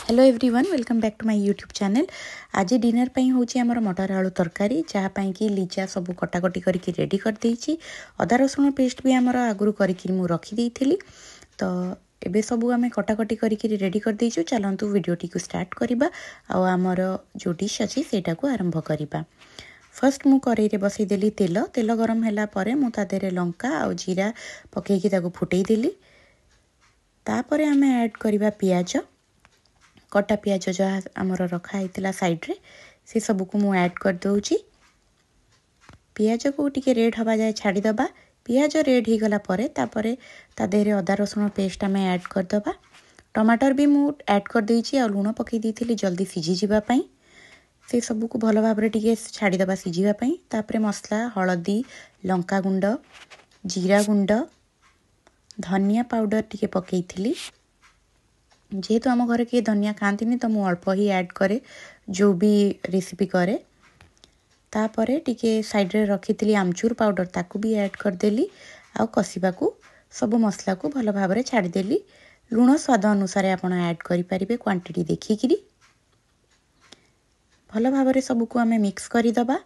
Hello everyone, welcome back to my YouTube channel. ଆଜି dinner ପାଇଁ ହେଉଛି ଆମର ମଟର ଆଳୁ ତରକାରୀ, ଯାହା ପାଇଁକି ଲିଜା ସବୁ କଟାକଟି କରିକି ରେଡ଼ି କରିଦେଇଛି। ଅଦା ରସୁଣ ପେଷ୍ଟ ବି ଆମର ଆଗରୁ କରିକି ମୁଁ ରଖିଦେଇଥିଲି। ତ ଏବେ ସବୁ ଆମେ କଟାକଟି କରିକି ରେଡ଼ି କରିଦେଇଛୁ। ଚାଲନ୍ତୁ ଭିଡ଼ିଓଟିକୁ ଷ୍ଟାର୍ଟ କରିବା ଆଉ ଆମର ଯେଉଁ ଡିଶ୍ ଅଛି ସେଇଟାକୁ ଆରମ୍ଭ କରିବା। ଫାର୍ଷ୍ଟ ମୁଁ କରେଇରେ ବସେଇଦେଲି ତେଲ। ତେଲ ଗରମ ହେଲା ପରେ ମୁଁ ତା ଦେହରେ ଲଙ୍କା ଆଉ ଜିରା ପକାଇକି ତାକୁ ଫୁଟେଇ ଦେଲି। ତାପରେ ଆମେ ଆଡ଼୍ କରିବା ପିଆଜ। କଟା ପିଆଜ ଯାହା ଆମର ରଖା ହେଇଥିଲା ସାଇଡ଼୍ରେ, ସେସବୁକୁ ମୁଁ ଆଡ଼୍ କରିଦେଉଛି। ପିଆଜକୁ ଟିକେ ରେଡ଼୍ ହେବା ଯାଏ ଛାଡ଼ିଦେବା। ପିଆଜ ରେଡ଼୍ ହେଇଗଲା ପରେ ତାପରେ ତା ଦେହରେ ଅଦା ରସୁଣ ପେଷ୍ଟ ଆମେ ଆଡ଼୍ କରିଦେବା। ଟମାଟର ବି ମୁଁ ଆଡ଼୍ କରିଦେଇଛି ଆଉ ଲୁଣ ପକାଇ ଦେଇଥିଲି ଜଲ୍ଦି ସିଝିଯିବା ପାଇଁ। ସେସବୁକୁ ଭଲ ଭାବରେ ଟିକେ ଛାଡ଼ିଦେବା ସିଝିବା ପାଇଁ। ତାପରେ ମସଲା, ହଳଦୀ, ଲଙ୍କା ଗୁଣ୍ଡ, ଜିରା ଗୁଣ୍ଡ, ଧନିଆ ପାଉଡ଼ର ଟିକେ ପକାଇଥିଲି। ଯେହେତୁ ଆମ ଘରେ କିଏ ଧନିଆ ଖାଆନ୍ତିନି, ତ ମୁଁ ଅଳ୍ପ ହିଁ ଆଡ଼୍ କରେ ଯେଉଁ ବି ରେସିପି କରେ। ତାପରେ ଟିକେ ସାଇଡ଼୍ରେ ରଖିଥିଲି ଆମଚୁର ପାଉଡ଼ର, ତାକୁ ବି ଆଡ଼୍ କରିଦେଲି ଆଉ କଷିବାକୁ ସବୁ ମସଲାକୁ ଭଲ ଭାବରେ ଛାଡ଼ିଦେଲି। ଲୁଣ ସ୍ୱାଦ ଅନୁସାରେ ଆପଣ ଆଡ଼୍ କରିପାରିବେ, କ୍ୱାଣ୍ଟିଟି ଦେଖିକିରି। ଭଲ ଭାବରେ ସବୁକୁ ଆମେ ମିକ୍ସ କରିଦେବା।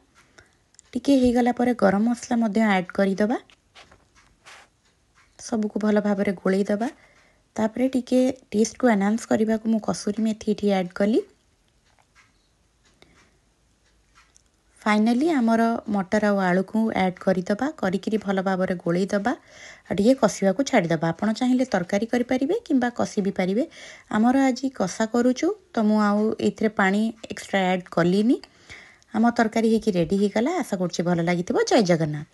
ଟିକେ ହେଇଗଲା ପରେ ଗରମ ମସଲା ମଧ୍ୟ ଆଡ଼୍ କରିଦେବା। ସବୁକୁ ଭଲ ଭାବରେ ଗୋଳେଇ ଦେବା। ତାପରେ ଟିକେ ଟେଷ୍ଟକୁ ଏନହାନ୍ସ କରିବାକୁ ମୁଁ କସୁରୀ ମେଥି ଏଠି ଆଡ଼୍ କଲି। ଫାଇନାଲି ଆମର ମଟର ଆଉ ଆଳୁକୁ ଆଡ଼୍ କରିଦେବା, କରିକିରି ଭଲ ଭାବରେ ଗୋଳେଇ ଦେବା ଆଉ ଟିକେ କଷିବାକୁ ଛାଡ଼ିଦେବା। ଆପଣ ଚାହିଁଲେ ତରକାରୀ କରିପାରିବେ କିମ୍ବା କଷି ବି ପାରିବେ। ଆମର ଆଜି କଷା କରୁଛୁ, ତ ମୁଁ ଆଉ ଏଇଥିରେ ପାଣି ଏକ୍ସଟ୍ରା ଆଡ଼୍ କଲିନି। ଆମ ତରକାରୀ ହେଇକି ରେଡ଼ି ହେଇଗଲା। ଆଶା କରୁଛି ଭଲ ଲାଗିଥିବ। ଜୟ ଜଗନ୍ନାଥ।